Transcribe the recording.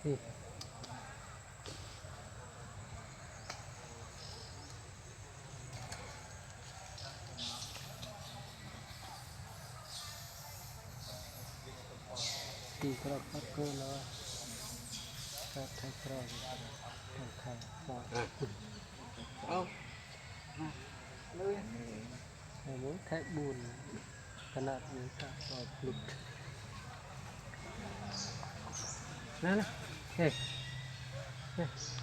ນີ້ ຕີກຣອກກຣອກເກີນແລ້ວ ກາດໄທກຣອກ ຕ້ອງໄທກຣອກ ເອົາ ເລີຍ ໃຫ້ໝູນແທກບູນ ຂະໜາດນີ້ກະອອກຫຼຸດ ນັ້ນນະ ເອີ ເອີ.